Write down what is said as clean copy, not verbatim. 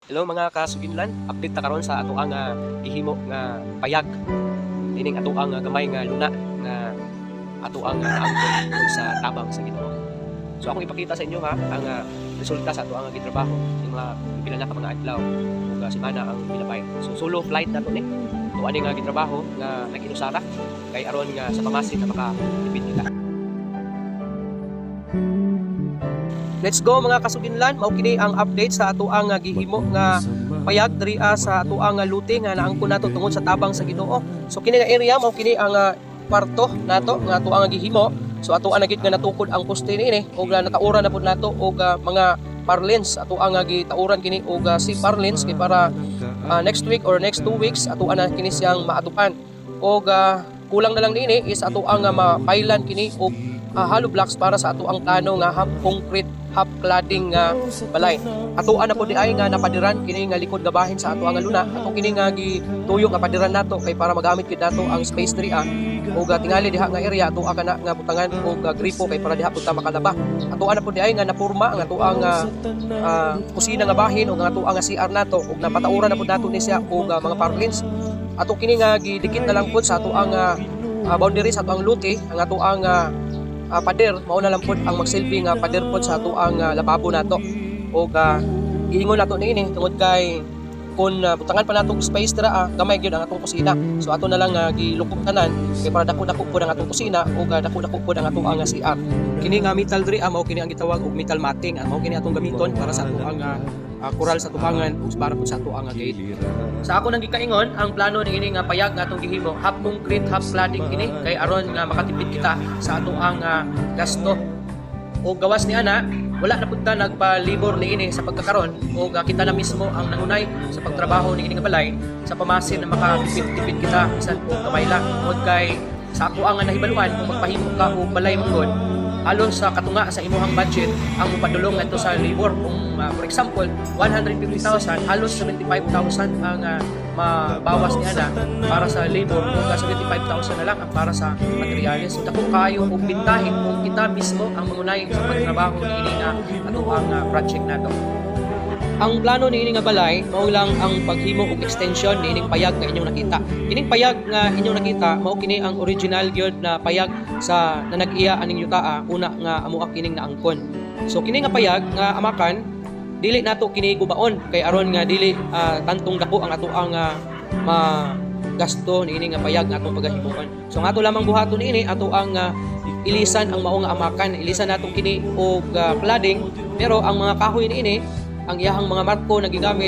Hello, mga kasuginlan, update ta karon sa ato ang gihimo nga payag. Ining ato ang gamay nga luna nga ato ang naangkon tungod sa tabang sa Ginoo. So akong ipakita sa inyo ha ang resulta sa ato ang gitrabaho ning mga pila na ka mga adlaw ug semana ang milabay. So solo flight nato ni. Ato ani nga gitrabaho nga nag-inusara kay aron nga sa pamasin na makatipid kita. Let's go, mga kasuginlan, mao kini ang update sa ato ang gihimo nga payag diri sa ato ang lute nga naangkon nato tungod sa tabang sa Ginoo. So kini nga area mao kini ang kwarto nato nga ato ang gihimo. So ato ang nagit nga natukod ang poste niini ug natauran na pud nato og mga purlins. Ato ang gitauran kini og si purlins kay para next week or next 2 weeks ato na kini siyang maatupan. Og kulang na lang niini is ato ang mapailan kini og hollow blocks para sa ato ang plano nga half concrete, half cladding nga balay. Atoa na po di ay nga napadiran kini nga likod nga bahin sa ato ang luna. Ato kini nga gituyo nga padiran nato kay para magamit gid nato ang space diri ug tingali diha nga area ato kana nga butangan og gripo kay para diha pud ta makalaba. Atoa na po di ay nga napurma ang ato ang kusina nga bahin ug ang ato ang CR nato ug napatauran na pud nato ni siya og mga purlins. Ato kini nga gidikit na lang pud sa ato ang boundary sa ato ang lute. Ang ato ang pader mao na lang pud ang magsilbi nga pader pud sa ato ang lababo nato ug giingon nato niini tungod kay kung butangan pa natong space dira gamay gyud ang atong kusina. So ato na lang gilukop tanan kay para dako-dako pud ang atong kusina ug dako-dako pud ang ato ang CR. Kini nga metal diri mao kini ang gitawag og metal matting. Mao kini atong gamiton para sa ato ang kural sa tubangan ug para pud sa ato ang gate. Sa ako nang gikaingon, ang plano niini nga payag nga atong gihimo, half concrete, half cladding kini kay aron nga makatipid kita sa ato ang gasto. O gawas ni ana, wala na pud ta nagpa-labor niini sa pagkakaron o kita na mismo ang nangunay sa pagtrabaho niini nga balay sa pamasin na makatipid-tipid kita bisan og gamay lang. Tungod kay sa ako ang nahibaluan, kung magpahimo ka og balay man gud, halos sa katunga sa imuhang budget ang mopadulong ngadto sa labor. Kung for example 150,000, halos 75,000 ang mabawas ni ana para sa labor ug 75,000 na lang ang para sa materyales. So dako kaayo og bintahe kung kita mismo ang mangunay sa pagtrabaho niini nga ato ang project nato. Ang plano niini nga balay mao lang ang paghimo og extension niining payag nga inyong nakita. Kining payag nga inyong nakita mao kini ang original gyud na payag sa na nag-iya aning yutaa una nga amo kining naangkon. So kini nga payag nga amakan, dili nato kini gubaon kay aron nga dili tantong dako ang ato ang ma gasto niini nga payag nga atong pagahimuon. So ang ato lamang buhaton niini, ato ang ilisan ang mao nga amakan, ilisan nato kini og cladding, pero ang mga kahoy niini, ang iyahang mga marko na gigamit